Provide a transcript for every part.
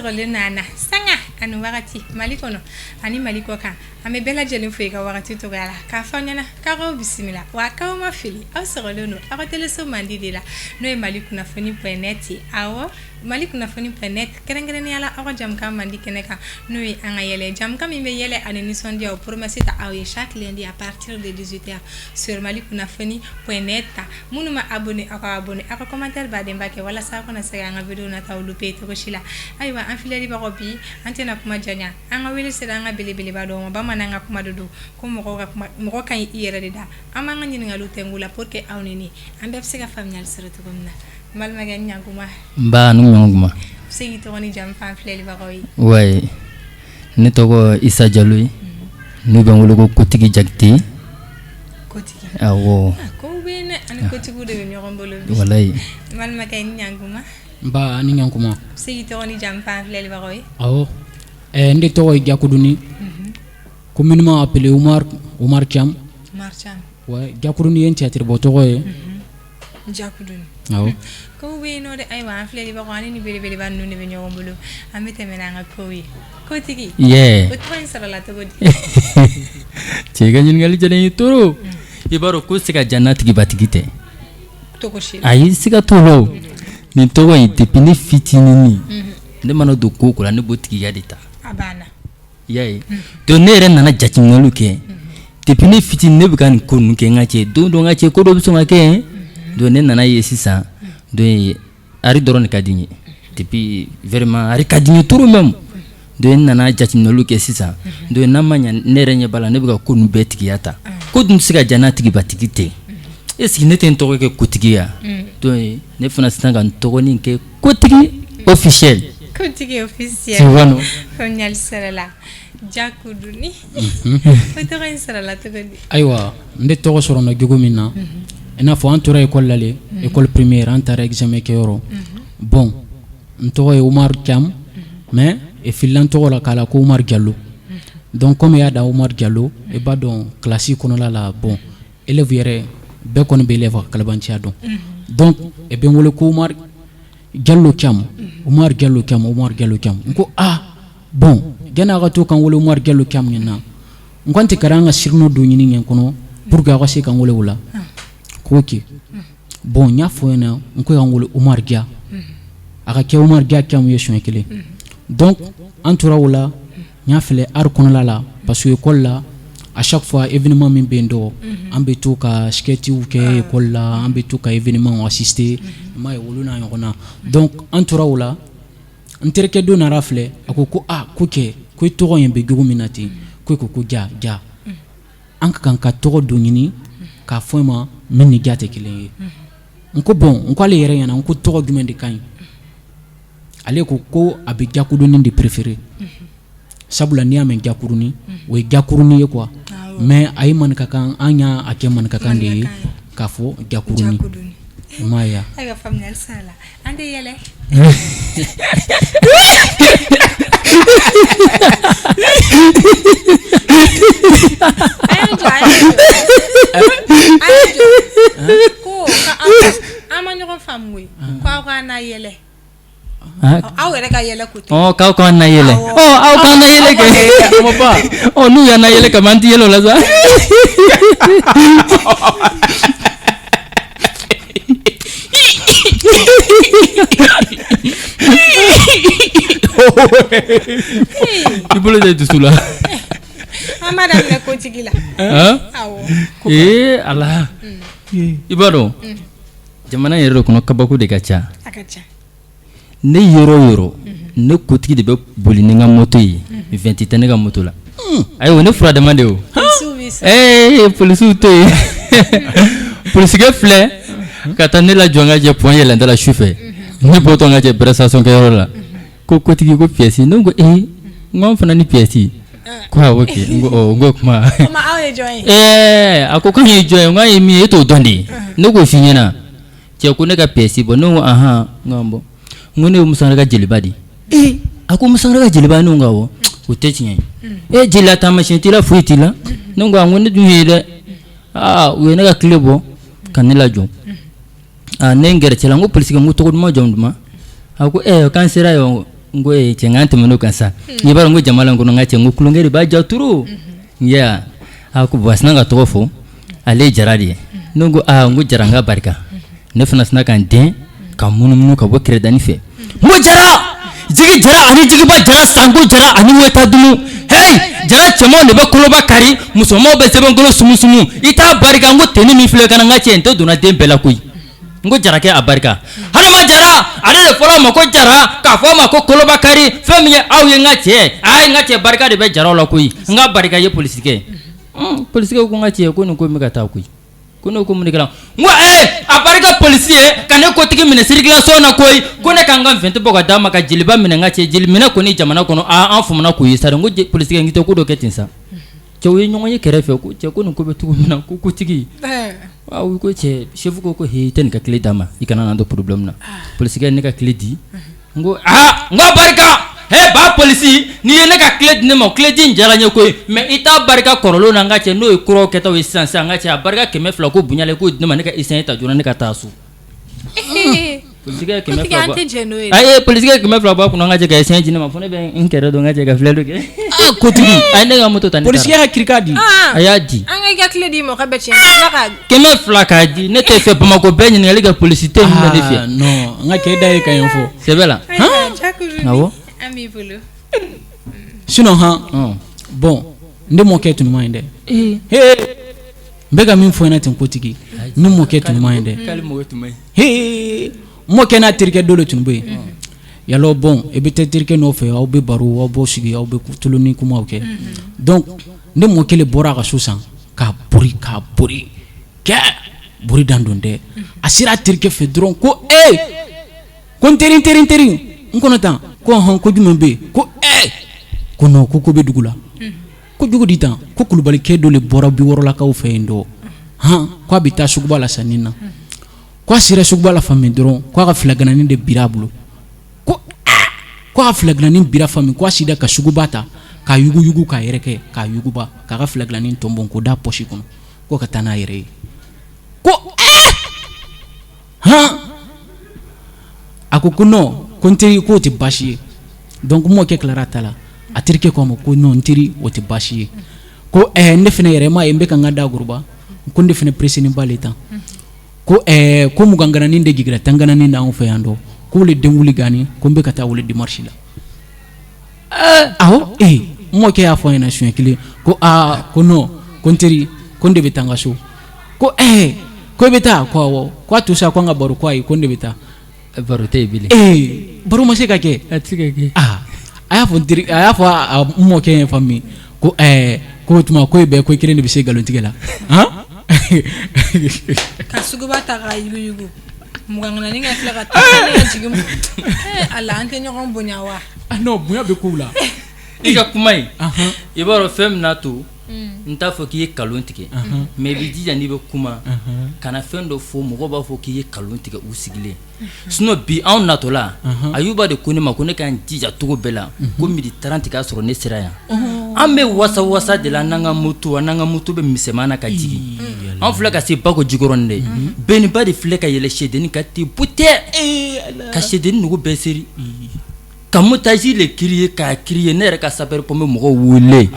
sɔgɔlen don an na sanga ani wagati Mali kɔnɔ ani Mali kɔ kan. An bɛ bɛɛ lajɛlen fo i ka wagati cogoya la k'a fɔ aw ɲɛna k'aw bisimila wa k'aw ma fili aw sɔgɔlen don aw ka teleso mandi de la n'o ye Mali kunnafoni point net ye. Awɔ, Mali kunnafoni point net kɛrɛnkɛrɛnnenya la aw ka jamukan mandi kɛnɛ kan n'o ye an ka yɛlɛ jamukan min bɛ yɛlɛ ani nisɔndiya o promesse ta aw ye chaque lundi à partir de 18 heures sur Mali kunnafoni point net. Minnu ma abonné aw ka abonné aw ka commentaire badenba kɛ walasa aw kana se an ka vidéo nataw louper cogo si la. Ayiwa an filɛlibagaw bi an tɛna kuma janya, an ka wele sera an ka belebeleba dɔ ma, bamanan ka kuma de don ko mɔgɔ ka kuma mɔgɔ ka ɲi i yɛrɛ de da. An b'an ka ɲininkaliw tɛngu la pour que aw ni ne an bɛɛ bɛ se ka faamuyali sɔrɔ cogo min na. N balimakɛ ni ɲankuma. Nba ni ɲankuma. Se k'i tɔgɔ ni jamu fɔ an filɛlibagaw ye. Ouais, ne tɔgɔ Isa Jalo ye, n'u bɛ n wele ko Kotigi Jakite. Kotigi. Awɔ. Kow bɛ yen dɛ, an ni kotigiw de bɛ ɲɔgɔn bolo bi. Walayi. N balimakɛ ni ɲankuma. Nba ni ɲankuma. Se k'i tɔgɔ ni jamu fɔ an filɛlibagaw ye. Awɔ, n de tɔgɔ ye Jakuduni. Communément appelé Umar Umar Thiam. Umar Thiam. Ouais, Jakuduni ye n théâtre bɔ tɔgɔ ye. Jakuduni. Awɔ. Kow bɛ yen nɔ dɛ, ayiwa an filɛlibagaw an ni nin belebeleba ninnu de bɛ ɲɔgɔn bolo, an bɛ tɛmɛ n'an ka kow ye. Kotigi. Yeah. O tɔgɔ in sɔrɔla cogo di? Cɛ i ka ɲininkali diyara n ye trop. I b'a dɔn ko tɛ se ka diya n'a tigibatigi tɛ. Cogo si la. Ayi siga t'o la o. Nin tɔgɔ in depuis ne fitinin ne mana don ko o ko la ne b'o tigiya de ta. A banna. I y'a ye donc ne yɛrɛ nana jateminɛliw kɛ depuis ne fitinin ne bɛ ka nin ko ninnu kɛ n ka cɛ don dɔ n ka cɛ ko dɔ bɛ sɔn ka kɛ donc ne nana ye sisan donc art dɔrɔn de ka di n ye depuis vraiment art ka di n ye trop même donc n nana jateminɛliw kɛ sisan donc n'a ma ɲɛ ne yɛrɛ ɲɛ b'a la ne bɛ ka ko ninnu bɛɛ tigiya ta ko dun tɛ se ka diya n'a tigibatigi tɛ est ce que ne tɛ n tɔgɔ kɛ kotigi ya donc ne fana sisan ka n tɔgɔnin kɛ kotigi officiel. Kotigi officiel. Tu vois non? Faamuyali sɔrɔla. Jakuduni. O tɔgɔ in sɔrɔla cogo di? Ayiwa n de tɔgɔ sɔrɔla cogo min na, i n'a fɔ an tora école la le, école primaire an taara examen kɛyɔrɔ. Bon n tɔgɔ ye Umaru Thiam mais e filila n tɔgɔ la k'a la ko Umaru Jalo. Donc comme i y'a da Umaru Jalo, i b'a dɔn classe kɔnɔla la bon élève yɛrɛ bɛɛ kɔni bɛ élève ka kalabanciya dɔn. Donc e bɛ n wele ko Umaru Jalo Thiam, Umaru Jalo Thiam, Umaru Jalo Thiam. N ko aa bon janni a ka to ka n wele Umaru Jalo Thiam nin na, n ko an tɛ ka an ka surnom dɔ ɲini ɲɛ kɔnɔ pour que aw ka se ka n wele o la. Ko ok. Bon n y'a fɔ ɲɛna n ko y'an wele Umaru Dia. A ka kɛ Umaru Dia Thiam ye siɲɛ kelen. Donc an tora o la, n y'a filɛ art kɔnɔla la parce que école la à chaque fois événement min bɛ yen dɔ an bɛ to ka sketchw kɛ école la, an bɛ to ka événement assister, i m'a ye olu n'a ɲɔgɔn na. Donc an tora o la, n terikɛ dɔ nana filɛ, a ko ko aa ko cɛ ko i tɔgɔ in bɛ cogo min na ten, ko e ko ko ja ja an ka kan ka tɔgɔ dɔ ɲini k'a fɔ i ma min ni ja tɛ kelen ye. N ko bon n ko ale yɛrɛ ɲɛna n ko tɔgɔ jumɛn de ka ɲi? Ale ko ko a bɛ Jakuduni de préférer. Sabula n'i y'a mɛn Jakuduni o ye jakurunin ye quoi, mais a ye maninkakan an y'a kɛ maninkakan de ye k'a fɔ Jakuruni i m'a ye wa? Ayiwa faamuyali sɔrɔla an tɛ yɛlɛ. A y'an jɔ a y'an jɔ ko an ma ɲɔgɔn faamu koyi ko aw k'an na yɛlɛ. Aw yɛrɛ ka yɛlɛ ko tɛ. K'aw k'an na yɛlɛ. Aw k'an na yɛlɛ kɛ. N'u y'an na yɛlɛ kaban an tɛ yɛlɛ o la sa. I bolo da dusu la. An b'a daminɛ kotigi la. Awɔ. Ee Ala. I b'a dɔn. Jamana yɛrɛ de kɔnɔ kabako de ka ca. A ka ca. Ne yɔrɔ o yɔrɔ ne kotigi de bɛ boli ni n ka moto ye 20 tɛ ne ka moto la ayiwa ne furadama de o ee polisiw tɛ yen polisikɛ filɛ ka taa ne lajɔ n ka jɛ pont yɛlɛntɔ la su fɛ ne bɔtɔ n ka jɛ prestation kɛyɔrɔ la ko kotigi ko pièce ne ko ee n ko an fana ni pièce ko awɔ kɛ n ko n ko kuma ɛɛ a ko k'an ye jɔn ye n k'an ye min ye e t'o dɔn de ne k'o f'i ɲɛna cɛ ko ne ka pièce bɔ ne ko ahan n ko bon n ko ne ye Umu Sangare ka jeliba de ye a ko Umu Sangare ka jeliba ne ko awɔ o tɛ tiɲɛ ye e jeliya taamasiyɛn t'i la foyi t'i la ne ko a n ko ne dun ye dɛ aa u ye ne ka clé bɔ ka ne lajɔ aa ne n gɛrɛ cɛ la n ko polisikɛ n ko tɔgɔ duman jamu duman a ko ɛɛ k'an sera yan N ko cɛ n k'an tɛmɛn'o kan sa, i b'a dɔn n ko jama la kɔnɔ n ka cɛ n ko tulonkɛ de b'a ja trop ya. A ko bon, a sinna ka tɔgɔ fɔ, ale ye Jara de ye. Ne ko aa, n ko Jara, n ka barika. Ne fana sinna ka n den ka munumunu ka bɔ kɛrɛdani fɛ. N ko Jara, jigi Jara ani jigiba Jara, sanko Jara ani weta dumu. Hey, Jara cɛmanw de bɛ koloba kari, musomanw bɛ sɛbɛnkolo sumusumu. I t'a barika. N ko tenue min filɛ ka na, n ka cɛ, n tɛ donna den bɛɛ la koyi. N ko Jarakɛ, a barika. Hadama Jara, ale de fɔra a ma ko Jara, k'a fɔ a ma ko koloba kari. Fɛn min ye aw ye, n ka cɛ, a ye n ka cɛ, barika de bɛ Jaraw la koyi. N ka barika ye polisikɛ. Polisikɛ ko n ka cɛ, ko nin ko in bɛ ka taa koyi. Ko ne ko mun de kɛra? N ko a barika polisi ye ka ne kotigi minɛ circulation na koyi. Ko ne ka n ka vingt bɔ ka d'a ma ka jeliba minɛ. N ka cɛ, jeli minɛ kɔni jamana kɔnɔ, aa, an famana k'o ye sa dɛ. N ko polisikɛ, n tɛ ko dɔ kɛ ten sa. Cɛw ye ɲɔgɔn ye kɛrɛfɛ, ko cɛ, ko nin ko bɛ cogo min na, ko kotigi, aw ko cɛ, chef ko he, i tɛ nin ka clé d'a ma, i kana na don problème na. Polisikɛ ne ka clé di. N ko aa, n ko barika he ba polisi, n'i ye ne ka clé di ne ma, clé di in diyara n ye koyi, mais i t'a barika kɔrɔlenw na. N ka cɛ, n'o ye kuraw kɛtaw ye sisan sisan, n ka cɛ, a barika 200 ko bonya la, i k'o di ne ma, ne ka essence ta joona, ne ka taa so. Polisikɛ ye 200 bɔ, ayi, polisikɛ ye 200 bɔ a kunna, n ka cɛ, ka essence di ne ma, fo ne bɛ n kɛrɛ don, n ka cɛ, ka filɛli kɛ. Ah, kotigi, a ye ne ka moto ta, ne taara. Polisikɛ ka kirika di. A y'a di. An ka i ka clé d'i ma, o ka bɛn tiɲɛ ma. 200 k'a di. Ne tɛ fɛ Bamakɔ bɛɛ ɲininkali kɛ, polisi tɛ min bɛ ne fɛ. Non, n ka kɛ da ye ka ɲɛ fɔ. Sɛbɛ la. Awɔ. An b'i bolo. Sinon han, bon, ne mɔkɛ tun man ɲi dɛ. N bɛ ka min fɔ ɲɛna ten, kotigi, ne mɔkɛ tun man ɲi dɛ. K'ale mɔkɛ tun man ɲi. He, mɔkɛ n'a terikɛ dɔ de tun bɛ yen. Yalɔ, bon, i bɛ taa terikɛ nɔfɛ, aw bɛ baro, aw b'aw sigi, aw bɛ tulon ni kumaw kɛ. Donc ne mɔkɛ le bɔra a ka so san k'a bori k'a bori kɛ bori dan don dɛ. A sera a terikɛ fɛ dɔrɔn, ko ee, ko n teri, n teri, n teri, n kɔnɔ tan. Ko hɔn, ko jumɛn bɛ yen? Ko ee, ko non, ko bɛ dugu la. Ko cogo di tan? Ko kulubalikɛ dɔ le bɔra biwɔrɔlakaw fɛ yen dɔ han, ko a bɛ taa suguba la sanni na. Ko a sera suguba la fan min dɔrɔn, ko a ka filagananin de bira a bolo. Ko ko a ka filagananin bira fan min, ko a sida ka suguba ta k'a yuguyugu, k'a yɛrɛ kɛ k'a yuguba, k'a ka filagananin tɔnbɔn k'o da pɔsi kɔnɔ, ko ka taa n'a yɛrɛ ye. Ko han, a ko ko non, ko n teri, k'o tɛ baasi ye. Donc mɔkɛ tilara ta la, a terikɛ ko a ma ko non, n teri, o tɛ baasi ye. Ko ne fana yɛrɛ m'a ye, n bɛ ka n ka da goroba, ko ne fana pressénin ba le tan. Ko ko 20 gananin de jiginra 10 gananin na anw fɛ yan dɔn, k'o le denwuli gani, ko n bɛ ka taa wele démarche la. Awɔ, ee, mɔkɛ y'a fɔ a ɲɛna siɲɛ kelen, ko aa, ko non, ko n teri, ko n de bɛ taa n ka so. Ko ɛɛ, ko i bɛ taa? Ko awɔ. Ko a to sa, ko an ka baro. Ko ayi, ko n de bɛ taa. Baro tɛ yen bilen. Ee, baro ma se ka kɛ. A tɛ se ka kɛ. Aa, a y'a fɔ n teri, a y'a fɔ a mɔkɛ ye fan min, ko ɛɛ, ko o tuma ko e bɛɛ ko i kelen de bɛ se nkalontigɛ la han. Ka suguba ta k'a yuguyugu, 20 gananin ka tila ka taa ka jigin. Ala, an tɛ ɲɔgɔn bonya wa? Ah non, bonya bɛ kow la. I ka kuma in, i b'a dɔn fɛn min n'a to n t'a fɔ k'i ye nkalon tigɛ, mais i b'i jija n'i bɛ kuma, kana fɛn dɔ fɔ mɔgɔw b'a fɔ k'i ye nkalon tigɛ u sigilen. Sinon bi anw natɔla, Ayuba de ko ne ma ko ne ka n jija cogo bɛɛ la ko 12h30 k'a sɔrɔ ne sera yan. An bɛ wasa wasa de la n'an ka moto, an n'an ka moto bɛ misɛnman na ka jigin. An filɛ ka se Bako Jikɔrɔni dɛ, bɛnniba de filɛ ka yɛlɛ sɛdennin kan ten butɛ ka sɛdennin nugu bɛɛ seri, ka motard le crier k'a crier. Ne yɛrɛ ka sapeur pompier mɔgɔw wele,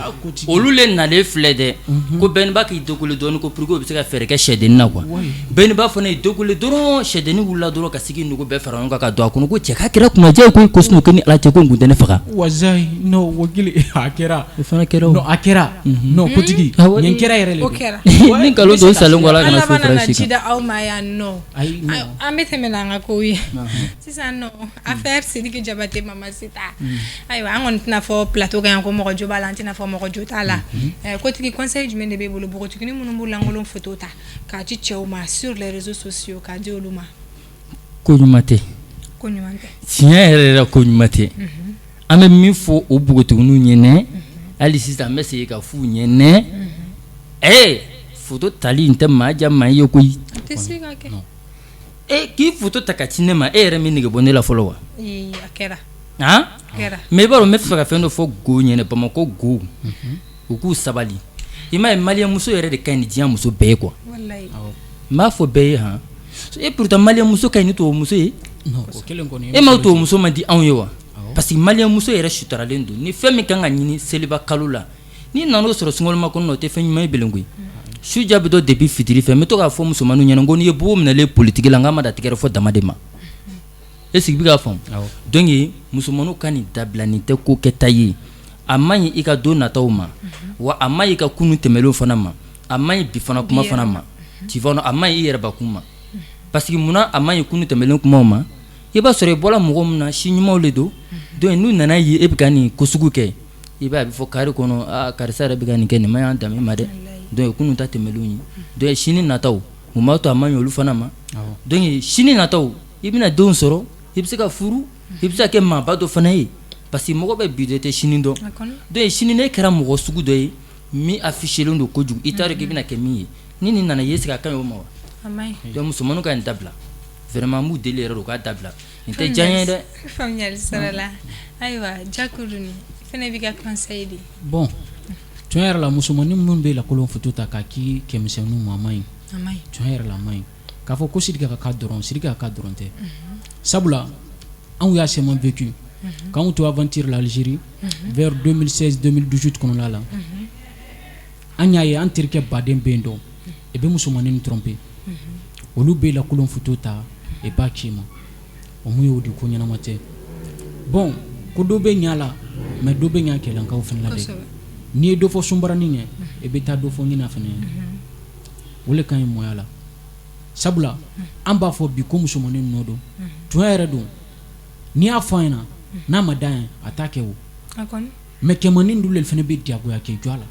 olu le nalen filɛ dɛ, ko bɛnniba k'i décoller dɔɔnin, ko pour que u bɛ se ka fɛɛrɛ kɛ sɛdennin na quoi. Bɛnniba fana y'i décoller dɔrɔn, sɛdennin wulila dɔrɔn ka sigi nugu bɛɛ fara ɲɔgɔn kan ka don a kɔnɔ. Ko cɛ, k'a kɛra kunnadiya ye koyi, ko sinon ko ni Ala cɛ, ko n tun tɛ ne faga. Wazayi, non, wakili, a kɛra. O fana kɛra o. Non, a kɛra. Non, kotigi, nin kɛra yɛrɛ le. O kɛra. Ni nkalon don salen kɔ, Ala kana foyi laban fara nana si ci kan. da aw ma yan nɔ. Ayi, non. An bɛ tɛmɛ n'an ka kow ye sisan nɔ. Affaire Sidiki Jabate Mamasita, ayiwa, an kɔni tɛna fɔ plateau kan yan ko mɔgɔ jo b'a la, an tɛna fɔ mɔgɔ jo t'a la. Kotigi, conseil jumɛn de b'e bolo npogotiginin minnu b'u lankolon photo ta k'a ci cɛw ma sur les réseaux sociaux, k'a di olu ma? Ko ɲuman tɛ. Ko ɲuman tɛ. Tiɲɛ yɛrɛ yɛrɛ, ko ɲuman tɛ. An bɛ min fɔ o npogotigininw ɲɛnɛ, hali sisan an bɛ segin ka f'u ɲɛnɛ, ee, photo tali in tɛ maa diya maa ye koyi. A tɛ se ka kɛ. E k'i photo ta ka ci ne ma, e yɛrɛ min nege bɔ ne la fɔlɔ wa? A kɛra. Han, kɛra. Mais i b'a dɔn, n bɛ fɛ ka fɛn dɔ fɔ go ɲɛnɛ, Bamakɔ go, u k'u sabali. I m'a ye, malien muso yɛrɛ de ka ɲi ni diɲɛ muso bɛɛ ye quoi. Wallahi. N b'a fɔ bɛɛ ye han, et pourtant malien muso ka ɲi ni tubabu muso ye. Non, o kelen kɔni. E ma tubabu muso man di anw ye wa? Parce que malien muso yɛrɛ sutaralen don ni fɛn min kan ka ɲini seliba kalo la n'i nana o sɔrɔ sunkalo makɔnɔ na o tɛ fɛn ɲuman ye bilen koyi suja bɛ dɔn depuis fitiri fɛ n bɛ to k'a fɔ musomanninw ɲɛna ko n'i ye bobo minɛlen politique la n k'a ma da tigɛrɛ fɔ dama de ma est-ce que i bɛ k'a faamu donc musomanninw ka nin dabila nin tɛ ko kɛta ye a man ɲi i ka don nataw ma wa a man ɲi i ka kunun tɛmɛnlenw fana ma a man ɲi bi fana kuma fana ma tu vois a man ɲi i yɛrɛbakun ma parce que munna a man ɲi kunun tɛmɛnlen kumaw ma i b'a sɔrɔ i bɔra mɔgɔ min na si ɲumanw de don donc n'u nana ye e bɛ ka nin ko sugu kɛ i b'a ye a bɛ fɔ carré kɔnɔ aa karisa yɛrɛ bɛ ka nin kɛ nin man ɲi an danbe ma dɛ donc kunun ta tɛmɛnlenw ye donc sini nataw mun b'a to a man ɲi olu fana ma donc sini nataw i bɛna denw sɔrɔ i bɛ se ka furu i bɛ se ka kɛ maaba dɔ fana ye parce que mɔgɔ bɛ bi dɔn i tɛ sini dɔn donc sini n'e kɛra mɔgɔ sugu dɔ ye min affichelen don kojugu i t'a dɔn k'i bɛna kɛ min ye ni nin nana ye est-ce que a ka ɲi o ma wa donc musomanninw ka nin dabila vraiment n b'u deli yɛrɛ de u k'a dabila nin tɛ diya n ye dɛ faamuyali sɔrɔla ayiwa Jakuduni i fana b'i ka conseil di bon tiɲɛ yɛrɛ la musomannin minnu bɛ lakolon photo ta k'a ci cɛmisɛnninw ma a man ɲi tiɲɛ yɛrɛ la a man ɲi k'a fɔ ko Sidiki ka cas dɔrɔn Sidiki ka cas dɔrɔn tɛ sabula anw y'a seulement vécu k'anw to aventure la Algérie vers 2016 2018 kɔnɔna la an y'a ye an terikɛ baden bɛ yen dɔn i bɛ musomannin tromper olu bɛ lakolon photo ta i b'a ci ma o mun y'o di ko ɲɛnama tɛ bon ko dɔ bɛ ɲa la mais dɔ bɛ ɲa cɛlankaw fana la dɛ n'i ye dɔ fɔ sunbaranin ye i bɛ taa dɔ fɔ ɲina fana ye o le ka ɲi mɔya la sabula an b'a fɔ bi ko musomannin nɔ don tiɲɛ yɛrɛ don n'i y'a fɔ a ɲɛna n'a ma dan ye a t'a kɛ o mais cɛmannin dun le fana bɛ diyagoya kɛ jɔ a la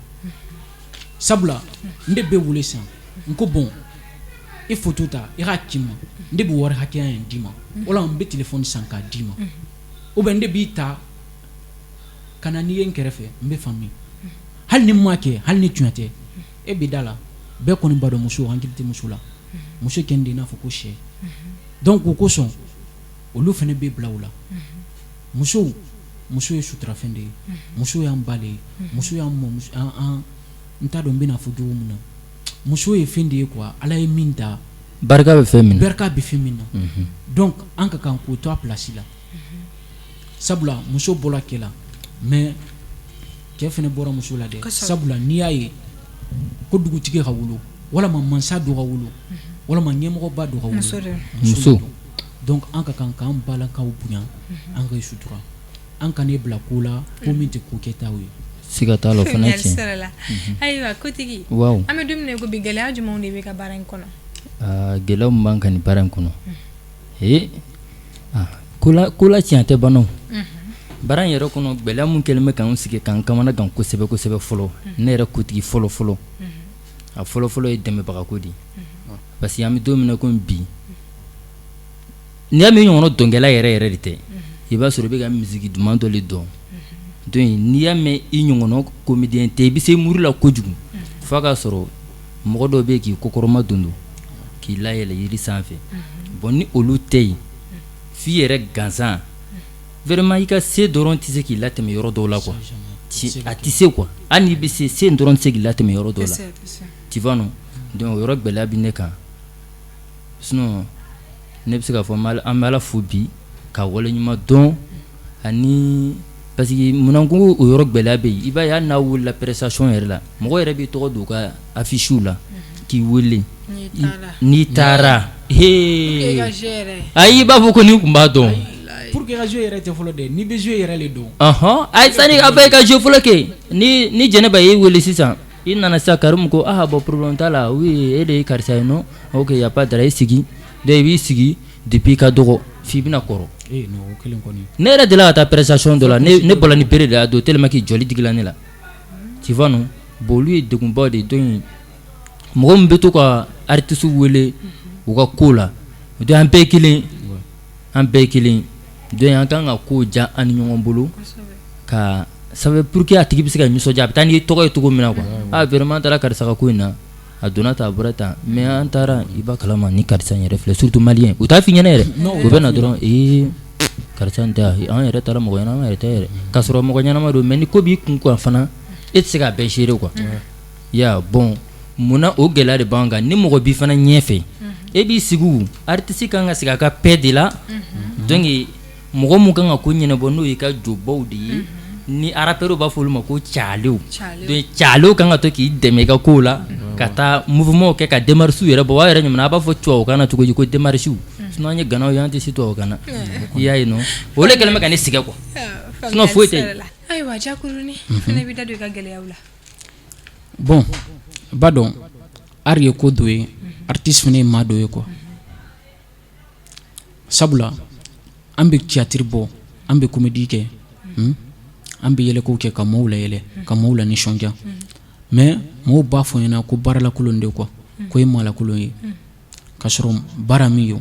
sabula n de bɛ wele sisan n ko bon i photo ta i k'a ci n ma n de bɛ wari hakɛya in d'i ma wala n bɛ téléphone san k'a d'i ma ou bien n de b'i ta ka na n'i ye n kɛrɛfɛ n bɛ fan min hali ni n m'a kɛ hali ni tiɲɛ tɛ e bɛ da la bɛɛ kɔni b'a dɔn muso hakili tɛ muso la muso kɛ de i n'a fɔ ko sɛ donc o kosɔn olu fana bɛ bila u la musow muso ye suturafɛn de ye muso y'an ba de ye muso y'an mɔ n t'a dɔn n bɛna fɔ cogo min na muso ye fɛn de ye quoi ala ye min da barika bɛ fɛn min na barika bɛ fɛn min na donc an ka kan k'o to a place la sabula muso bɔra cɛ la mais cɛ fana bɔra muso la dɛ sabula n'i y'a ye ko dugutigi ka wolo walama mansa dɔ ka wolo walama ɲɛmɔgɔba dɔ ka wolo muso donc an ka kan k'an balakaw bonya an ka sutura an kana bila ko la ko min tɛ ko kɛtaw ye siga t'a la o fana tiɲɛ la ayiwa kotigi an bɛ don min na i ko bi gɛlɛya jumɛnw de bɛ ka baara in kɔnɔ gɛlɛya min b'an kan nin baara in kɔnɔ ee ko la tiɲɛ tɛ ban baara in yɛrɛ kɔnɔ gɛlɛya min kɛlen bɛ k'an sigi k'an kamana gan kosɛbɛ kosɛbɛ fɔlɔ ne yɛrɛ kotigi fɔlɔ fɔlɔ a fɔlɔ fɔlɔ ye dɛmɛbagako de ye parce que an bɛ don min na ko bi n'i y'a mɛn i ɲɔgɔnna dɔnkɛla yɛrɛ yɛrɛ de tɛ i b'a sɔrɔ i bɛ ka misiki duman dɔ de dɔn donc n'i y'a mɛn i ɲɔgɔnna comédien tɛ i bɛ se muru la kojugu f'a k'a sɔrɔ mɔgɔ dɔ bɛ yen k'i kɔkɔrɔma don don k'i layɛlɛ yiri sanfɛ bon ni olu tɛ yen f'i yɛrɛ gansan vraiment i ka se dɔrɔn tɛ se k'i latɛmɛ yɔrɔ dɔw la quoi a tɛ se quoi hali n'i bɛ se se dɔrɔn tɛ se k'i latɛmɛ yɔrɔ dɔw la tu vois non donc o yɔrɔ gɛlɛya bɛ ne kan sinon ne bɛ se k'a fɔ an bɛ Ala fo bi ka waleɲuman dɔn ani parce que munna ko o yɔrɔ gɛlɛya bɛ yen i b'a ye hali n'a wulila prestation yɛrɛ la mɔgɔ yɛrɛ b'i tɔgɔ don u ka affiche la k'i wele n'i taara ayi i b'a fɔ ko nin tun b'a dɔn pour que ka jouer yɛrɛ tɛ fɔlɔ dɛ n'i bɛ jouer yɛrɛ de don ayi sani a bɛ ka jouer fɔlɔ kɛ ni Jɛnɛba y'i wele sisan i nana sisan Karimu ko ah bon problème t'a la oui e de ye karisa ye non ok y a pas dara i sigi donc i b'i sigi depuis i ka dɔgɔ f'i bɛna kɔrɔ ne yɛrɛ delila ka taa prestation dɔ la ne bɔra ni bere de y'a don tellement que jɔli digila ne la tu vois non bon olu ye degunbaw de ye donc mɔgɔ min bɛ to ka artiste wele u ka ko la donc an bɛɛ ye kelen an bɛɛ ye kelen donc an kan ka ko diya an ni ɲɔgɔn bolo ka sabu pour que a tigi bɛ se ka nisɔndiya a bɛ taa n'i tɔgɔ ye cogo min na quoi ah vraiment an taara karisa ka ko in na a donna tan a bɔra tan mais an taara i b'a kalama ni karisa in yɛrɛ filɛ surtout malien u t'a f'i ɲɛna yɛrɛ u bɛ na dɔrɔn ee karisa in tɛ an yɛrɛ taara mɔgɔ ɲɛnama yɛrɛ tɛ yɛrɛ k'a sɔrɔ mɔgɔ ɲɛnama don mais ni ko b'i kun kan fana e tɛ se k'a bɛɛ gérer quoi ya bon munna o gɛlɛya de b'an kan ni mɔgɔ b'i fana ɲɛfɛ e b'i sigi artiste kan ka sigi a ka paix de la donc Mɔgɔ min kan ka ko ɲɛnabɔ n'o y'i ka jobaw de ye, ni rappeurs b'a fɔ olu ma ko calew. Donc calew kan ka to k'i dɛmɛ i ka kow la, ka taa mouvement kɛ, ka démarches yɛrɛ bɔ. Aw yɛrɛ ɲuman, a b'a fɔ tubabukan na cogo di ko démarches? Sinon an ye ganaw ye, an tɛ se tubabukan na. I y'a ye nɔ, o de kɛlen bɛ ka ne sɛgɛn quoi, sinon foyi tɛ yen. Ayiwa, Jakuruni fana b'i da don i ka gɛlɛyaw la. Bon, ba dɔn, art ye ko dɔ ye, artiste fana ye maa dɔ ye quoi. Sabula an bɛ théâtre bɔ, an bɛ comédie kɛ, an bɛ yɛlɛkow kɛ ka maaw layɛlɛ, ka maaw la nisɔndiya. Mais maaw b'a fɔ ɲɛna ko baaralakolon de quoi, ko ye maalakolon ye, ka sɔrɔ baara min ye,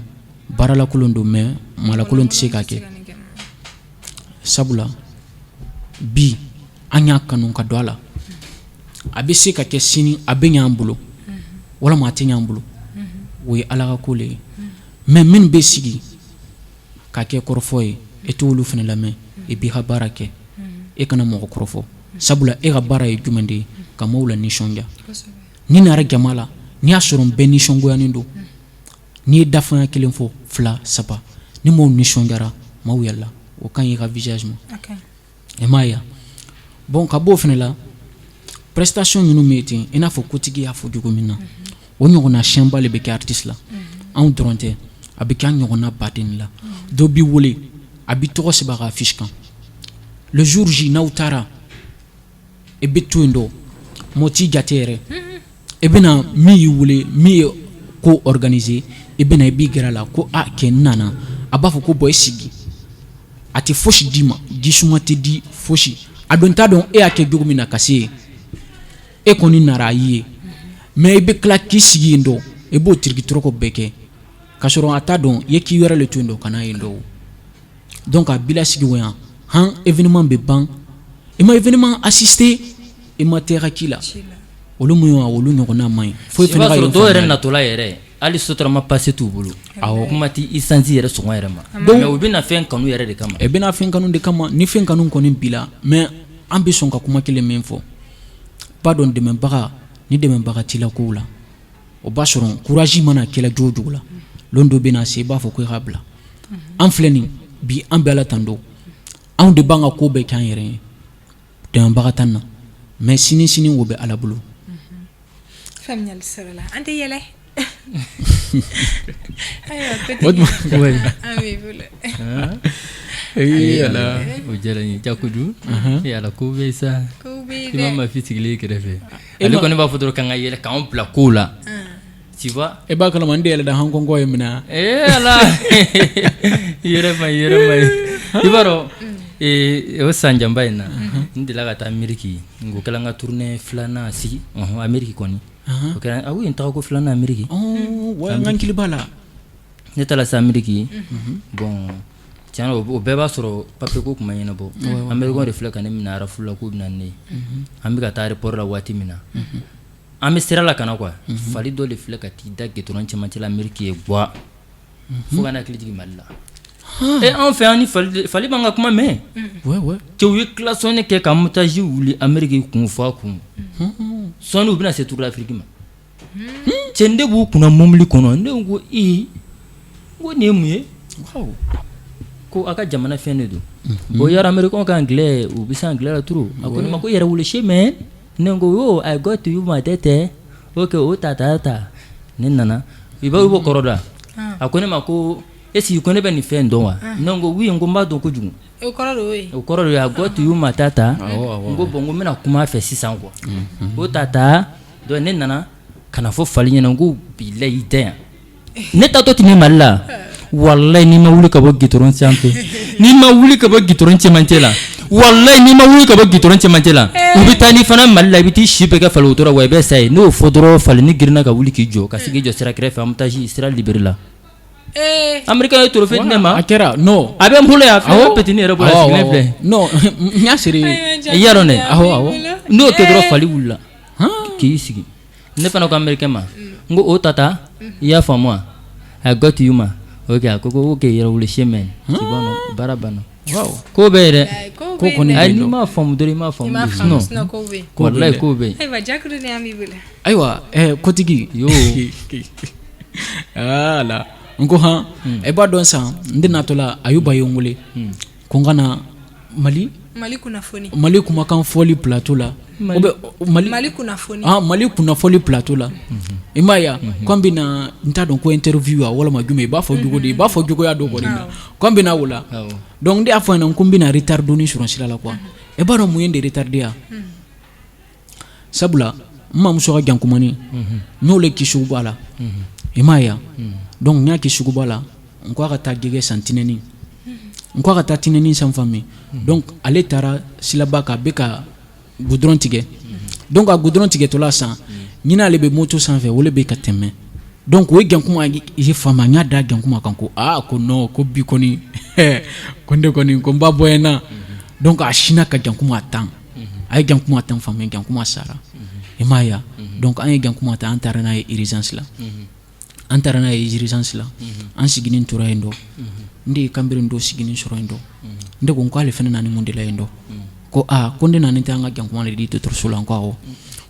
baaralakolon don, mais maalakolon tɛ se k'a kɛ. Sabula bi an y'a kanu ka don a la, a bɛ se ka kɛ sini a bɛ ɲɛ an bolo walima a tɛ ɲɛ an bolo, o ye Ala ka ko le ye. Mais minnu bɛ sigi ka kɛ kɔrɔfɔ ye, e t'olu fana lamɛn, i b'i ka baara kɛ, e kana mɔgɔ kɔrɔfɔ. Sabula e ka baara ye jumɛn de ye? Ka maaw la nisɔndiya. Ni nana jama la, n'i y'a sɔrɔ bɛɛ nisɔngoyanen don, n'i ye dafanya kelen fɔ, fila, saba, ni maaw nisɔndiyara, maaw yɛlɛla, o ka ɲi i ka visage ma. I m'a ye? Bon, ka bɔ o fana la, prestation ninnu bɛ ten, i n'a fɔ kotigi y'a fɔ cogo min na, o ɲɔgɔnna siɲɛba de bɛ kɛ artiste la. Anw dɔrɔn tɛ, a bɛ kɛ an ɲɔgɔnna baden la. Dɔ b'i wele, a b'i tɔgɔ sɛbɛn a ka affiche kan. Le jour J, n'aw taara, i bɛ to yen dɔ, mɔgɔ t'i jate yɛrɛ. I bɛna min y'i wele, min ye ko organiser, i bɛna, i b'i gɛrɛ a la ko a kɛ n nana. A b'a fɔ ko bon, i sigi. A tɛ fosi d'i ma, jisuma tɛ di, fosi. A don t'a dɔn e y'a kɛ cogo min na ka se yen. E kɔni nara, a y'i ye, mais i bɛ tila k'i sigi yen dɔ, i b'o tiriki-tɔrɔkɔ bɛɛ kɛ, ka sɔrɔ a t'a dɔn i ye k'i wɛrɛ le to yen dɔ ka n'a yen dɔ. Donc a b'i lasigi o yan han, événement bɛ ban, i ma événement assister, i ma taa ka ci la. Olu mun ye, olu ɲɔgɔnna man ɲi foyi. I b'a sɔrɔ dɔw yɛrɛ natɔla yɛrɛ, hali Sotrama passe t'u bolo. Awɔ, kuma tɛ essence yɛrɛ sɔngɔ yɛrɛ ma. Mais u bɛna fɛn kanu yɛrɛ de kama. I bɛna fɛn kanu de kama. Ni fɛn kanu kɔni b'i la, mais an bɛ sɔn ka kuma kelen min fɔ, b'a dɔn, dɛmɛbaga ni dɛmɛbaga t'i la kow la, o b'a sɔrɔ courage mana kɛlɛ cogo cogo la, lon dɔ bɛna se, i b'a fɔ ko i k'a bila. An filɛ nin bi, an bɛ Ala tando, anw de b'an ka ko bɛɛ kɛ an yɛrɛ ye, dɛmɛbaga t'an na. Mais sini sini, o bɛ Ala bolo. Faamuyali sɔrɔla, an tɛ yɛlɛ. Ayiwa, an b'i bolo. Ee Ala, o diyara n ye Jakudu. Ee Ala, ko bɛ sa. Ko bɛ yen I ma dɛ. Ma fi sigilen i kɛrɛfɛ, ale kɔni b'a fɔ dɔrɔn k'an ka yɛlɛ, k'anw bila kow la, tu vois. E b'a kalama, n de yɛlɛda hankɔnkɔ ye minɛ. Ee Ala, i yɛrɛ ma, i yɛrɛ ma ye. I b'a dɔn, ee, o san janba in na, n delila ka taa Ameriki. O kɛra n ka tournée filanan si, ɔhɔn, Ameriki kɔni. O kɛra, ah oui, n taga ko filanan Ameriki. Wa n hakili b'a la. Ne taara se Ameriki. Bon, tiɲɛ na, o bɛɛ b'a sɔrɔ papier ko tun ma ɲɛnabɔ. Américain de filɛ ka ne minɛ rafle la k'u bɛ na ni ne ye. An bɛ ka taa aéroport la waati min na, an bɛ sira la ka na quoi, fali dɔ de filɛ ka t'i da goudron cɛmancɛ la Ameriki ye guwa, fo ka na hakili jigin Mali la. E, anw fɛ yan ni fali, fali b'an ka kuma mɛn. Cɛw ye klaxonner kɛ ka embouteillage wuli Ameriki kun fɔ a kun. Sɔɔni u bɛna se Tour d'Afrique ma. Cɛ, ne b'u kunna mobili kɔnɔ, ne ko ee, n ko nin ye mun ye? Ko a ka jamana fɛn de don. Bon, yɔrɔ américain ka anglais, u bɛ se anglais la trop. A ko ne ma ko yɛrɛ wolo mais ne ko yo, I got you ma tɛ. Ok, o ta ta ta, ne nana, i b'a b'o kɔrɔ dɔn. A ko ne ma ko est ce que ko ne bɛ nin fɛn dɔn wa? Ne ko oui, n ko n b'a dɔn kojugu. O kɔrɔ de y'o ye. O kɔrɔ de ye I got you ma ta ta. N ko bon, n ko n bɛna kuma a fɛ sisan quoi. O ta ta, donc ne nana ka na fɔ fali ɲɛna, n ko bilayi, i tɛ yan, ne taatɔ tun bɛ Mali la. Walayi, n'i ma wuli ka bɔ goudron sanfɛ, n'i ma wuli ka bɔ goudron cɛmancɛ la, walayi, n'i ma wuli ka bɔ goudron cɛmancɛ la, u bɛ taa n'i fana Mali la, i bɛ t'i si bɛɛ kɛ fali wotoro la, wa i bɛ sa yen. N'o fɔ dɔrɔn, fali ni girinna ka wuli k'i jɔ, ka se k'i jɔ sira kɛrɛfɛ, embouteillage sira libéré la. Américain ye trophée di ne ma. A kɛra non. A bɛ n bolo yan, a filɛ, petit yɛrɛ bolo, a sigilen filɛ. Non, n y'a seri. I y'a dɔn dɛ. Awɔ. N'o kɛ dɔrɔn, fali wulila k'i sigi. Ne fana ko américain ma, n ko o tata, i y'a faamu wa? I got you ma. Ok, a ko ko ok, yɛrɛwolo semaine, tu vois non, baara banna. Ko bɛ yen dɛ. Ko kɔni. Ayi, n'i m'a faamu dɔrɔn, i m'a faamu. Sinon ko bɛ yen. Walayi, ko bɛ yen. Ayiwa, Jakuruni, an b'i bolo. Ayiwa, kotigi. Yo. Ala, N ko han, e b'a dɔn san n de natɔ la, Ayuba ye n wele ko n ka na Mali Mali kunnafoni. Mali kumakan fɔli plateau la. O bɛ Mali Mali kunnafoni. Ah, Mali kunnafoni plateau la. I m'a ye wa, ko an bɛna, n t'a dɔn ko interview wa walima jumɛn, i b'a fɔ cogo di, i b'a fɔ cogoya dɔ kɔni na ko an bɛna o la. Donc n de y'a fɔ a ɲɛna ko n bɛna retard dɔɔni sɔrɔ sira la quoi. E b'a dɔn mun ye n de retardé ya? Sabula n mamuso ka jankumani, n y'o le kɛ suguba la. I m'a ye wa? Donc n y'a kɛ suguba la, n ko a ka taa jɛgɛ san tinɛni, n ko a ka taa tinɛni san fan min. Donc ale taara silaba kan, a bɛ ka goudron tigɛ. Donc a goudron tigɛtɔla san, ɲinɛ ale bɛ moto sanfɛ, o le bɛ ka tɛmɛ. Donc o ye jankuma ye faama, n y'a da jankuma kan ko aa, ko non, ko bi kɔni, ko n de kɔni, ko n ba bɔ n na. Donc a sinna ka jankuma tan, a ye jankuma tan fan min, jankuma sara. I m'a ye wa? Donc an ye jankuma ta, an taara n'a ye urgence la, an taara n'a ye urgence la. An sigilen tora yen dɔ, n de ye kanberen dɔ sigilen sɔrɔ yen dɔ. N de ko n k'ale fana nana mun de la yen dɔ? Ko aa, ko n de nana tɛ an ka jankuma de di dɔgɔtɔrɔso la. N ko awɔ.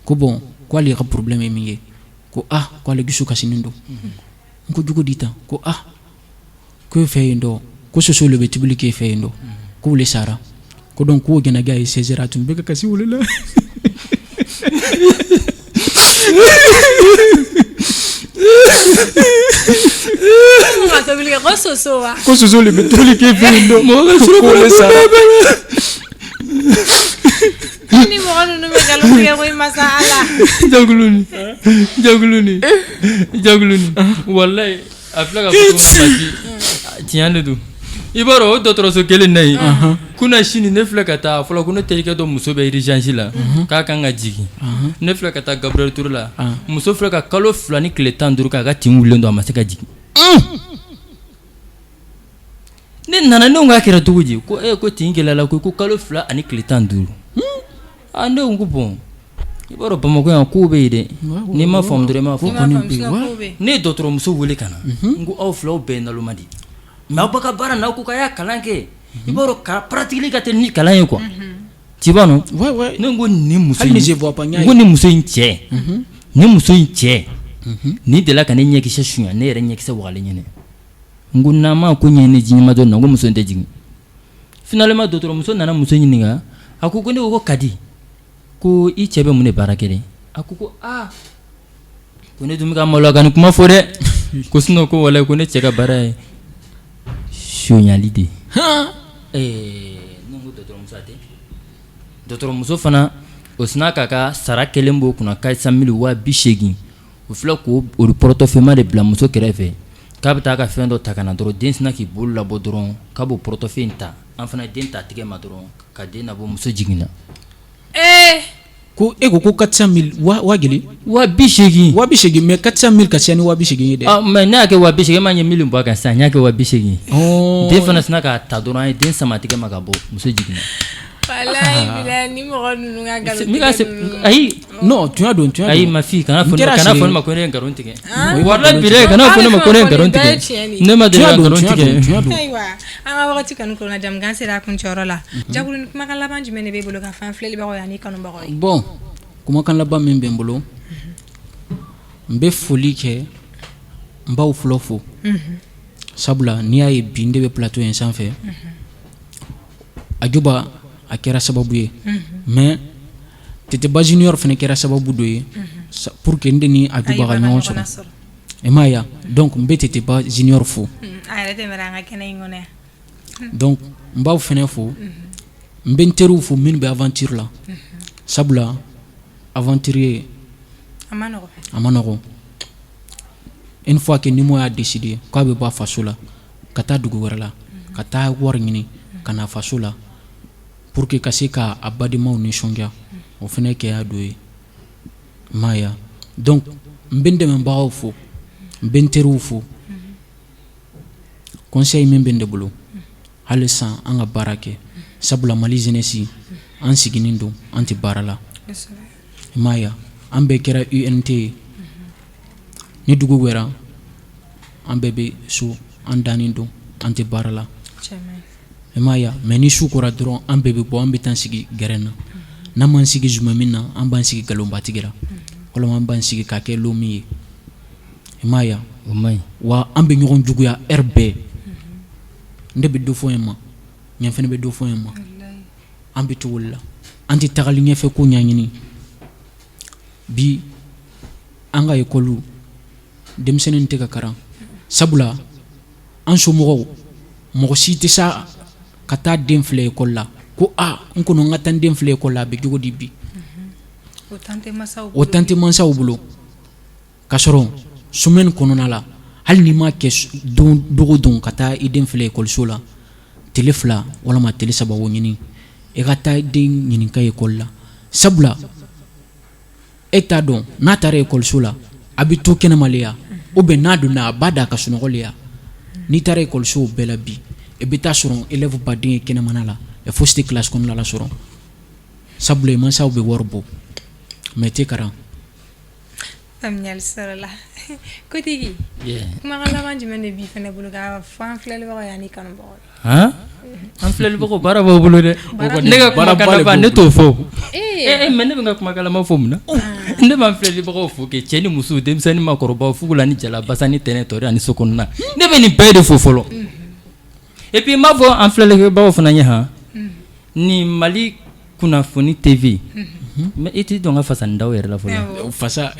Ko bon, ko ale ka problème ye min ye, ko aa, ko ale dusu kasinen don. N ko jugu di tan? Ko aa, ko e fɛ yen dɔ, ko soso le bɛ tobili k'e fɛ yen dɔ, ko le sara. Ko donc k'o jɛnɛja ye 16 heures, a tun bɛ ka kasi o le la. Ka tobili kɛ ko soso wa? Ko soso le bɛ tobili k'e fɛ yen dɔ, k'o le sara. Ni mɔgɔ ninnu bɛ nkalon tigɛ koyi, masa Ala. Jaguluni, jaguluni, jaguluni, walayi a filɛ ka fɔ cogo min na, tiɲɛ de don. I b'a dɔn o dɔgɔtɔrɔso kelen na yen, kunna sini ne filɛ ka taa fɔlɔ, ko ne terikɛ dɔ muso bɛ urgence la k'a kan ka jigin. Ne filɛ ka taa Gabriel Touré la, muso filɛ ka kalo 2 ni tile 15 k'a ka tin wulilen don, a ma se ka jigin. Ne nana, ne ko k'a kɛra cogo di? Ko ko tin gɛlɛyala ko kalo 2 ani tile 15. Aa, ne ko bon, i b'a dɔn Bamakɔ yan kow bɛ yen dɛ, n'i ma faamu dɔrɔn i m'a faamu. Ne ye dɔgɔtɔrɔmuso wele ka na, n ko aw filaw bɛɛ ye naloma de ye, mais aw b'a ka baara n'aw ko k'a y'a kalan kɛ, i b'a dɔn ka pratique ka teli ni kalan ye quoi, tu vois non? Ne ko nin muso in, n ko nin muso in cɛ, nin muso in cɛ nin delila ka ne ɲɛkisɛ sunya, ne yɛrɛ ɲɛkisɛ wagalen ɲɛnɛ. N ko n'an ma ko ɲɛɲini diɲɛma dɔ na, n ko muso in tɛ jigin. Finalement dɔgɔtɔrɔmuso nana muso ɲininka, a ko ko ne ko Kadi, ko i cɛ bɛ mun de baara kɛ dɛ? A ko ko aa, ko ne dun bɛ ka maloya ka nin kuma fɔ dɛ, ko sinon ko walayi ko ne cɛ ka baara ye sonyali de ye. Ne ko dɔgɔtɔrɔmuso a tɛ. Dɔgɔtɔrɔmuso fana o sinna k'a ka sara kelen b'o kunna, 400 000, 80 000. O filɛ k'o portefeuille ma de bila muso kɛrɛfɛ k'a bɛ taa ka fɛn dɔ ta ka na dɔrɔn, den sinna k'i bolo labɔ dɔrɔn k'a b'o portefeuille in ta. An fana den ta tigɛ ma dɔrɔn ka den nabɔ, muso jiginna. Ko e ko ko 400 000 wa joli? 80 000. 80 000, mais 400 000 ka ca ni 80 000 ye dɛ. Mais ne y'a kɛ 80 000, e m'a ye mille bɔ a kan sisan, n y'a kɛ 80 000. Den fana sinna k'a ta dɔrɔn, an ye den sama tigɛ ma ka bɔ, muso jiginna. Ayi non, tiɲɛ don, tiɲɛ. Ayi ma fille, kana fɔ kana fɔ ne ma ko ne ye nkalon tigɛ. Walahi bilahi, kana fɔ ne ma ko ne ye nkalon tigɛ. Ne ma deli ka nkalon tigɛ. Ayiwa, an ka wagati kɔni koronna, jamukan sera a kuncɛyɔrɔ la. Jaguluni, kumakan laban jumɛn de b'e bolo ka fɔ an filɛlibagaw ye ani kanubagaw ye? Bon, kumakan laban min bɛ n bolo, n bɛ foli kɛ, n b'aw fɔlɔ fo, sabula n'i y'a ye bi n de bɛ plateau in sanfɛ, Ajuba a kɛra sababu ye, mais Teteba Junior fana kɛra sababu dɔ ye pour que n de ni Ajuba ka ɲɔgɔn sɔrɔ. I m'a ye wa? Donc n bɛ Teteba Junior fo. Donc n b'aw fana fo, n bɛ n teriw fo minnu bɛ aventure la, sabula aventurier a ma nɔgɔn. Une fois que ni mɔgɔ y'a décider k'a bɛ bɔ a faso la ka taa dugu wɛrɛ la ka taa wari ɲini ka na faso la pour que ka se k'a badenmaw nisɔndiya, o fana kɛya dɔ ye. I m'a ye wa? Donc n bɛ n dɛmɛbagaw fo, n bɛ n teriw fo. Conseil min bɛ n de bolo hali sisan, an ka baara kɛ, sabula Mali jeunesse an sigilen don, an tɛ baara la. I m'a ye wa? An bɛɛ kɛra UNT ye. Ni dugu wɛrɛ, an bɛɛ bɛ so, an dannen don, an tɛ baara la. I m'a ye wa? Mais ni su kora dɔrɔn, an bɛɛ bɛ bɔ, an bɛ taa sigi gɛrɛn na. N'an m'an sigi zuma min na, an b'an sigi nkalonbatigɛ la, walima an b'an sigi k'a kɛ lomi ye. I m'a ye wa? An bɛ ɲɔgɔn juguya heure bɛɛ. Ne bɛ dɔ fɔ yen ma, ɲɛ fana bɛ dɔ fɔ yen ma. An bɛ cogo la, an tɛ tagali ɲɛfɛ ko ɲɛɲini. Bi an ka ekɔliw, denmisɛnnin tɛ ka karan, sabula an somɔgɔw, mɔgɔ si tɛ sa ka taa den filɛ ekɔli la ko aa, n kɔnɔ, n ka taa n den filɛ ekɔli la, a bɛ cogo di bi? O temps tɛ mansaw bolo. Ka sɔrɔ semaine kɔnɔna la, hali n'i ma kɛ don dogo don ka taa i den filɛ ekɔliso la, tile 2 walima tile 3, o ɲini i ka taa i den ɲininka ekɔli la, sabula e t'a dɔn n'a taara ekɔliso la, a bɛ to kɛnɛma le ya, ou bien n'a donna, a b'a da ka sunɔgɔ le ya. N'i taara ekɔlisow bɛɛ la bi, i bɛ taa sɔrɔ élève baden ye kɛnɛmana la, fosi tɛ classe kɔnɔna la sɔrɔ, sabula mansaw bɛ wari bɔ mais tɛ karan. Faamuyali sɔrɔla. Kotigi, kumakan laban jumɛn de b'i fana bolo k'a fɔ an filɛlibagaw ye ani kanubagaw ye? Han, an filɛlibagaw, baara b'aw bolo dɛ. Ne ka kumakan laban, ne t'o fɔ. Ee, mais ne bɛ n ka kumakan laban fɔ mun na? Ne b'an filɛlibagaw fo kɛ, cɛ ni muso, denmisɛnnin, maakɔrɔbaw, fugula ni jala, basa ni tɛnɛ, tɔri ani so kɔnɔna. Ne bɛ nin bɛɛ de fo fɔlɔ. Et puis n b'a fɔ an filɛlikɛbagaw fana ye, han, ni Mali Kunnafoni TV, mais i t'i dɔn ka fasa da yɛrɛ la fɔlɔ. Fasa.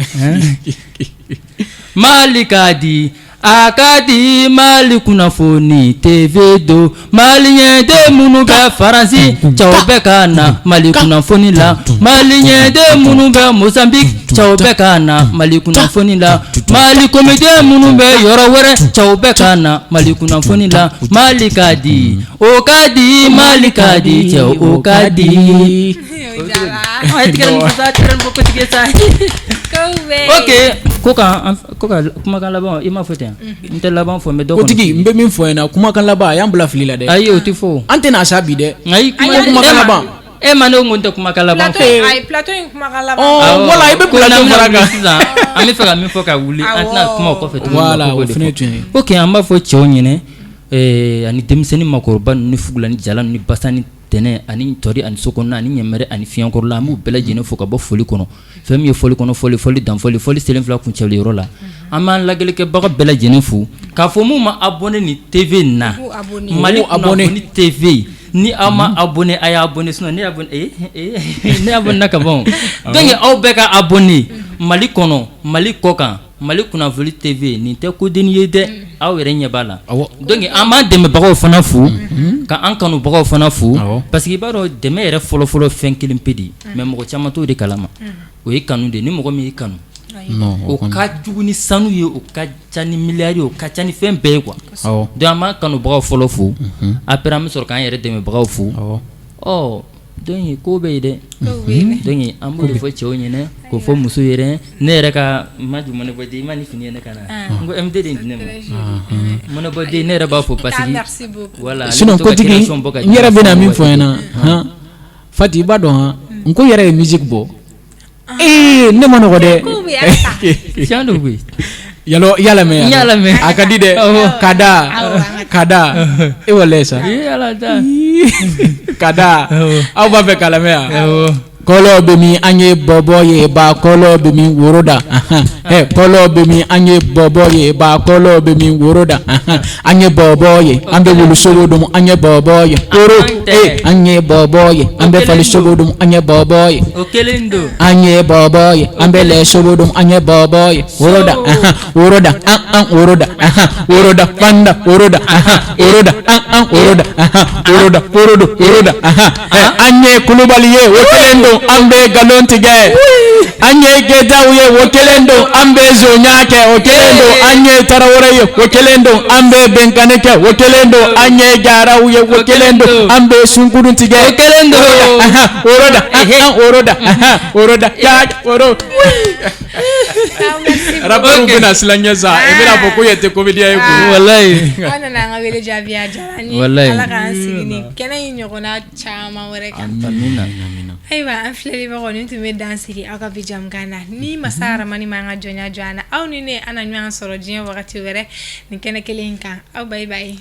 Mali ka di, a ka di. Mali Kunnafoni TV don. Maliyɛnden minnu bɛ Faransi, cɛw bɛ ka na Mali kunnafoni la. Maliyɛnden minnu bɛ Mozambique, cɛw bɛ ka na Mali kunnafoni la. Mali comédien minnu bɛ yɔrɔ wɛrɛ, cɛw bɛ ka na Mali kunnafoni la. Mali ka di, o ka di. Mali ka di, cɛw, o ka di. Ok, ko ka kumakan laban, i m'a fɔ ten, n tɛ laban fɔ, mais dɔ Kotigi, n bɛ min fɔ ɲɛna, kumakan laban, a y'an bila fili la dɛ. Ayi, o tɛ fɔ. An tɛna sa bi dɛ. Ayi. Kumakan laban. E ma ne ko n tɛ kumakan laban fɔ. Plateau in kumakan laban. Wala i bɛ plateau fara kan. Sisan an bɛ fɛ ka min fɔ ka wuli, an tɛna kuma o kɔfɛ tuguni. Voilà, o fana ye tiɲɛ ye. Ok, an b'a fɔ cɛw ɲɛna ani denmisɛnnin, maakɔrɔba ni fugula ni jala ni basa ni tɛnɛ ani tɔri ani so kɔnɔna ani ɲɛmɛrɛ ani fiɲɛkɔrɔla, an b'u bɛɛ lajɛlen fo ka bɔ foli kɔnɔ. Fɛn min ye fɔli kɔnɔ fɔli, fɔli dan fɔli, fɔli selen fila kuncɛli yɔrɔ la, an b'an lajɛlikɛbaga bɛɛ lajɛlen fo k'a fɔ mun ma abonné ni TV na, Mali Kunnafoni TV. Ni aw ma abonné, a y'a abonné, sinon ne abonné, ne abonné ka ban. Donc aw bɛɛ ka abonné Mali kɔnɔ, Mali kɔ kan, Mali Kunnafoni TV. Nin tɛ kodenni ye dɛ, aw yɛrɛ ɲɛ b'a la. Donc an b'an dɛmɛbagaw fana fo, ka an kanubagaw fana fo, parce que i b'a dɔn, dɛmɛ yɛrɛ fɔlɔfɔlɔ, fɛn kelen pe de, mais mɔgɔ caman t'o de kalama, o ye kanu de. Ni mɔgɔ min y'i kanu, o ka jugu ni sanu ye, o ka ca ni miliyari, o ka ca ni fɛn bɛɛ ye quoi. Donc an b'an kanubagaw fɔlɔ fo, après an bɛ sɔrɔ k'an yɛrɛ dɛmɛbagaw fo. Ɔ, donc ko bɛ yen dɛ. Donc an b'o de fɔ cɛw ɲɛna, k'o fɔ muso yɛrɛ. Ne yɛrɛ ka ma mɔnɛbɔden, i ma ni fini ye ne ka na, n ko MD de di ne ma, mɔnɛbɔden. Ne yɛrɛ b'a fɔ parce que voilà. Sinon kotigi, n yɛrɛ bɛna min fɔ ɲɛna, han, Fati, i b'a dɔn, han, n ko yɛrɛ ye musique bɔ. Ee, ne ma nɔgɔ dɛ. Tiɲɛ don koyi. Yalo, i y'a lamɛn? N y'a lamɛn. A ka di dɛ. Ka da ka da e walayi sa. Ee Ala ta. Ka da, aw b'a fɛ k'a lamɛn wa? Kɔlɔ bɛ min, an ye bɔbɔ ye, ba kɔlɔ bɛ min, woro da. Ɛ, kɔlɔ bɛ min, an ye bɔbɔ ye, ba kɔlɔ bɛ min, woro da. An ye bɔbɔ ye, an bɛ wulusogo dun. An ye bɔbɔ ye, woro. Ee, an ye bɔbɔ ye, an bɛ falisogo dun. An ye bɔbɔ ye. O kelen don. An ye bɔbɔ ye, an bɛ lɛsogo dun. An ye bɔbɔ ye, woro da, woro da, an an woro da, woro da, fanda, woro da, woro da, an an woro da, woro da, woro do, woro da. An ye Kulubali ye, o kelen don, an bɛ nkalon tigɛ. An ye Keyitaw ye, o kelen don, an bɛ zonya kɛ, o kelen don. An ye Tarawele ye, o kelen don, an bɛ binkanni kɛ, o kelen don. An ye Jaraw ye, o kelen don, an bɛ sunkurun tigɛ, o kelen don. Woro da, woro da, woro da, woro. Rappeur bɛna siran ɲɛ sa, i bɛna fɔ ko yɛrɛ tɛ comédien ye koyi. Walayi. Aw nana an ka wele jaabi, a diyara an ye. Walayi. Ala k'an sigi ni kɛnɛ in ɲɔgɔnna caman wɛrɛ kan. Amina. Ayiwa, an filɛlibagaw, nin tun bɛ dan sigi aw ka bi jamukan na. Ni masa Aramani ma an ka jɔnya jɔ an na, aw ni ne, an na ɲɔgɔn sɔrɔ diɲɛ wagati wɛrɛ nin kɛnɛ kelen in kan. Aw bye bye.